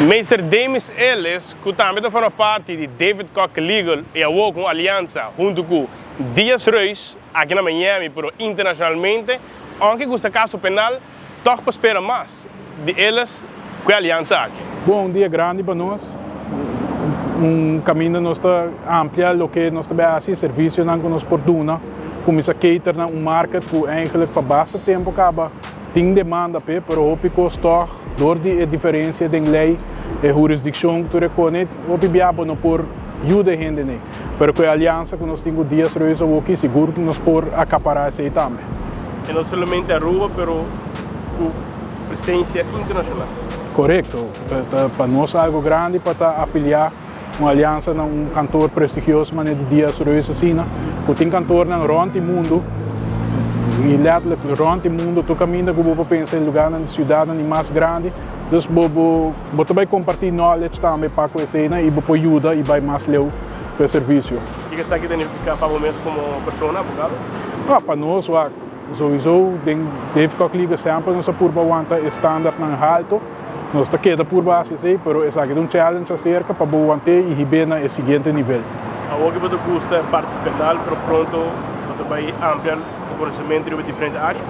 Meester Demis Ellis, ku tambe ta forma parti di David Kock Legal i awor ku un aliansa huntu ku Diaz Reus aki na Miami pero internashonalmente, ounke gusta kaso penal, tòg por spera mas di Ellis ku e aliansa aki. Bon, un dia grandi pa nos, un kaminda nos ta amplia loke nos ta bai hasi, servisionan ku nos por duna, kuminsá cater na un market ku eigenlijk pa basta tempu kaba tin demanda p'e, pero hopi kos tòg dor di e diferensia den lei, e hurisdikshon ku tur e kone, hopi bia bo no por yuda e hende nei. Pero ku e aliansa ku nos tin ku Diaz Ruiz awoki, sigur ku nos por akapará esei tambe. E no solamente Aruba, pero ku presensia internashonal. Korekto. Ta pa nos algu grandi pa ta afiliá un aliansa na un kantor prestigioso manera di Diaz Ruiz asina, ku tin kantornan rònt di mundu, i lètterlik rònt di mundu, tur kaminda ku bo por pensa e lugánan, siudatnan di mas grandi. Dus bo bo bo ta bai kompartí knowledge tambe pa ku eseinan i bo por yuda i bai mas leu ku e servisio. Kiko esaki ta nifiká pa bo mes komo persona, abogado? Ah, pa nos wak, souiso den Dave Kock Legal semper nos a purba wanta e standardnan halto. Nos ta keda purba hasi esei, pero esaki ta un challenge aserka pa bo want'é i hib'é na e siguiente nivel. Awor ke bo ta gusta e parti penal, pero pronto bo ta bai amplia bo konosementu riba diferente área?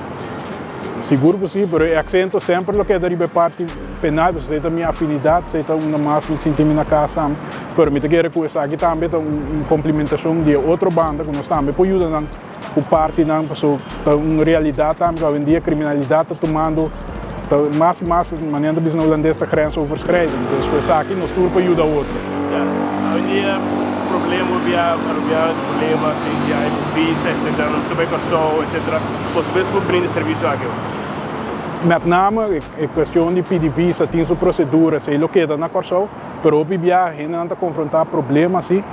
Sigur ku si, pero e aksento semper lo keda riba e parti penal, pasobra esei ta mi afinidat, esei ta unda mas mi sinti mi na kas tambe. Pero mi ta kere ku esaki tambe ta un komplementashon di e otro banda ku nos tambe por yuda nan ku partinan, pasobra ta un realidat tambe ku awendia kriminalidat ta tumando ta mas i mas, manera nan ta bisa na hulandes, ta grensoverschrijdend. Dus ku esaki nos tur por yuda otro. Ya, awendia problema bia arubiano tin problema, KCI ku visa etcetera, nan mester bai Kòrsou etcetera. Boso mes por brinda e servisio aki o? Met name e kuestion di pidi visa tin su prosedura, esei lo keda na Kòrsou, pero hopi biaha hendenan ta konfrontá problema asi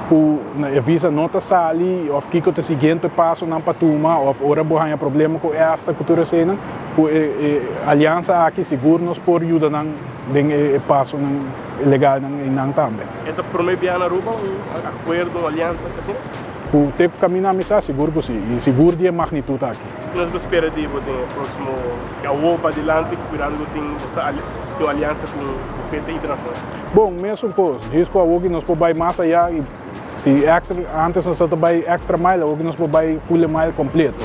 ku e visa no ta sali òf kiko ta e siguiente pasonan pa tuma òf ora bo haña problema ku esta ku tur eseinan, ku e aliansa aki sigur nos por yuda nan den e pasonan legalnan einan tambe. E ta promé biaha na Aruba un akuerdo, un aliansa asina? Ku te ku kaminda mi sa, sigur ku si, i sigur di e magnitut aki. Nos bo spera di bo den e próksimo ke awor pa dilanti mirando ku tin bo ta tin un aliansa ku un bufete internashonal? Bon, mesun kos, djis ku awor ki nos por bai mas ayá i si extra, antes nos a ta bai extra mile, awor ki nos por bai full mile kompleto.